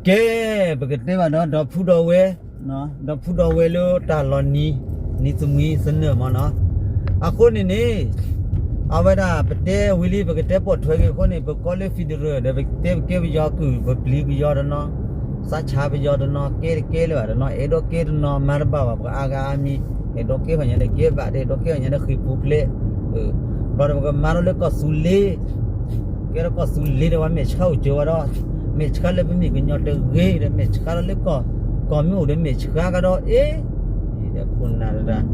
ကဲ, ပကတဲဘၣ်ဒီး ဒီပုၢ်ဒီဝဲၢ်, ဒီပုၢ်ဒီဝဲၢ်လၢတၢ်လီၤနံၤ, နံၤသမံသနၢၣ်မ့ၢ်နီၤ. အဃိန့ၣ်န့ၣ်, အဝဲဒၣ်ပတဲဝံၤလံ ပကတဲပိာ်ထွဲက့ၤအဃိန့ၣ် ပကိးလၢ federal ဒီးပတဲပကဲပယီၤကုၢ် ပပျံၤပယီၤတနီၤ, စးဆါပယီၤတနီၤ, ကဲတကဲလၢၤဘၣ်တနီၤ, အဲၣ်ဒိးကဲတနီၤ မၤတဘၣ်ဘၣ် ပှၤအါဂၤအါမံၤ, အဲၣ်ဒိးကဲပှၤညါဒီးကဲဘၣ်, အဲၣ်ဒိးကဲပှၤညါဒီးဃ့ၢ်ပူၤဖျဲး, ဘျီဒီးပကမၤထီၣ်လၢကီၢ်သူလ့ၤ ကဲထီၣ်ကီၢ်သူလ့ၤဒီးပှၤမဲာ်ဆှးအိၣ်ကၢၤဝဲဒီး, မဲာ်ဆှးလၢပမ့ၢ်ကညီတဂ့ၤဒီး မဲာ်ဆှးဒီးလၢကီၢ်, ကီၢ်မ့ၢ်အိၣ်ဒီးမဲာ်ဆှးကဒီးအ့ၣ်, ဒီးခိၣ်နၢ်တဒၣ်,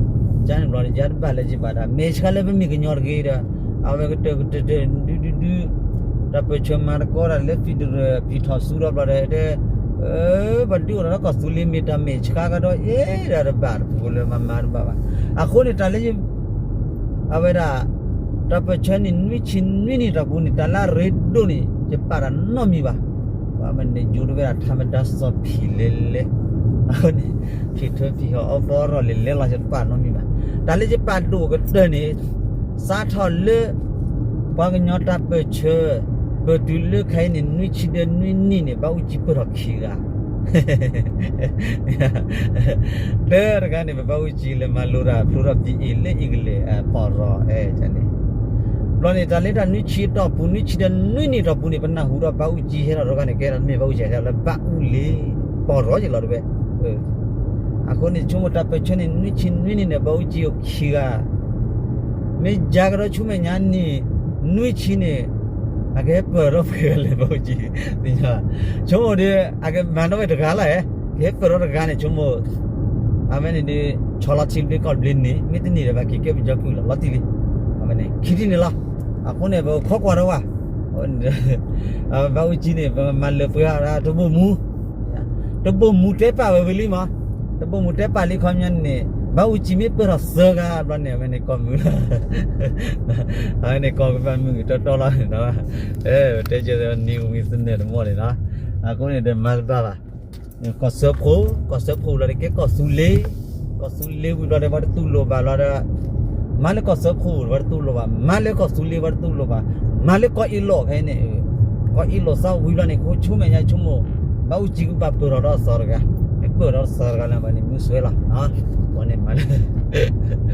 ကန့ၣ်ဘျီဒီးယၤတဘၣ်လၢယဘၣ်ဒၣ် မဲာ်ဆှးလၢပမ့ၢ်ကညီတဂ့ၤဒီး, အဝဲကတၢၢ်ကတၢၢ်တၢၢ်ဒုဒုဒု, တၢ်ပၢၢ်ဆၢမၤသကိးတၢ်လၢ federal ဖံးထီၣ်ဆူဒီးဘျီဒီးတဲ ပှၤဒုးအိၣ်ဒီးကီၢ်သူလ့ၤမ့ၢ်တၢ်မဲာ်ဆှးကဒီးအ့ၣ် ဒီးတဘၣ်တပူၤလၢမၤမၤတဘၣ်ဘၣ်. အဃိန့ၣ်တၢ်လၢ အဝဲဒၣ် တၢ်ပၢၢ်ဆၢန့ၣ် နွံဆံနွံနံၣ်တၢ်ပူၤန့ၣ် တၢ်လၢအရ့ဒိၣ်န့ၣ် ယပာ်တၢ်နီတမံၤဘၣ်. ပှၤမ့ၢ်န့ၣ်ယိၤတဝဲဒၣ် ထးမတၤစီၤဖံးလဲၤလဲၤ, အဃိန့ၣ် ဖံးထၢဖံးဟီၣ်အီၣ်ပီၢ်ရီၣ်လဲၤလဲၤလီၤ ယတပာ်နီတမံၤဘၣ်. တၢ်လၢယပာ်ဒိၣ်ကတၢၢ်န့ၣ် စးထီၣ်လၢ ပှၤကညီတၢ်ပၢၢ်ဆၢ ပၢၢ်တုၤလၢခဲအံၤန့ၣ် နွံဆံဒီးနွံနံၣ်န့ၣ် ဘၣ်အူကၠံပၢၢ်ထီၣ်ခံဂၤ တၢတဂၤန့ၣ် ပဘၣ်အူကၠံလဲၤမၤလိတၢ်ဖျိထီၣ်ဖံးအ့ၣ်လၢအ့ၣ်ကလဲၣ် ပီၢ်ရီၣ်အဲၣ်န့ၣ်. ဘျီန့ၣ် တၢ်လၢတၢ်နွံဆံတီၢ်ပူၤ နွံဆံဒီးနွံနံၣ်တီၢ်ပူၤန့ၣ် ပနၢ်ဟူဒီးဘၣ်အူကၠံဟဲထီၣ်တဂၤန့ၣ် ကဲထီၣ်မ့ၢ်ဘၣ်အူကၠံဟဲထီၣ်လၢဘၣ်အူလ့ၤ ပီၢ်ရီၣ်ယလီၤတဝဲ. အဃိန့ၣ် ဆိကမိၣ်တၢ်ပၢၢ်ဆၢန့ၣ် နွံဆံနွံနံၣ်န့ၣ် ဘၣ်အူကၠံအိၣ်ခံဂၤ မ့ၢ်ယၤကဒီးဆူမဲာ်ညါန့ၣ် နွံဆံန့ၣ် အကဟဲပၢၢ်ထီၣ်ပှဲၤဂၤလဲၣ် ဘၣ်အူကၠံ သ့ၣ်ညါ. ဆိကမိၣ်ဒီး အကမၤနီၣ်ဝဲတဂၤလီၤဧါ, ကဟဲပၢၢ်ထီၣ်တဂၤန့ၣ် ဆိကမိၣ် အဝဲန့ၣ်ဒီး ဆီလီၤထံဘျ့ကီၢ်ဘျ့န့ၣ် မ့ၢ်တန့ၢ်ဒီး ဘၣ်က့ၤကဲပယီၤကုၢ်လီၤ လီၤတံၢ်လံ. အဝဲန့ၣ် ခံထံၣ်န့ၣ်လီၤ. အဃိန့ၣ် ပခိးကွၢ်ထီၣ်ဝဲ ဘၣ်အူကၠံန့ၣ် ပမၤလၢပှဲၤတဘိၣ်မူ တဘိၣ်မူတဲပာ်ဝဲဝံၤလံမး, တဘိၣ်မူတဲပာ်လံခီပညီန့ၣ် ဘၣ်အူကၠံမ့ၢ်ပၢၢ်ထီၣ်သၢဂၤ ဘျီန့ၣ် အဝဲန့ၣ်ကီၢ်မုၢ်လီၤ. အဝဲန့ၣ်ကီၢ်ကဘၣ်မုၢ်ကတီတီလီၤန့ၣ်လီၤ. တဲကဲနံၤဝံၤသနၢၣ်တမီၢ်န့ၣ်လီၤ. အဃိန့ၣ်ဒီးမၤတဘၣ်ဘၣ်. ကီၢ်စၢဖှိၣ်, ကီၢ်စၢဖှိၣ်လီၤဒီးကဲကီၢ်သူလ့ၤ, ကီၢ်သူလ့ၤဝံၤဘျီဒီး ပှၤတတူၢ်လိာ်ဘၣ်လီၤဒီး မၤလၢကီၢ်စၢဖှိၣ် ပှၤတတူၢ်လိာ်ဘၣ်, မၤလၢကီၢ်သူလ့ၤ ပှၤတတူၢ်လိာ်ဘၣ်, မၤလၢကီၢ်အ့ၣ်လိာ်ခဲအံၤန့ၣ်, ကီၢ်အ့ၣ်လိာ်သီဝံၤဘျီန့ၣ် ကအိၣ်ဆူမဲာ်ညါဆိကမိၣ် ဘၣ်အူကၠံကဘၣ်ပၢၢ်ထီၣ်ဒီးသီတဂၤ, မ့ၢ်ပၢၢ်ထီၣ်ဒီးသီတဂၤလၢဘၣ်န့ၣ် မုၢ်စွဲလီၤ, ပှၤန့ၣ်မၤလၢ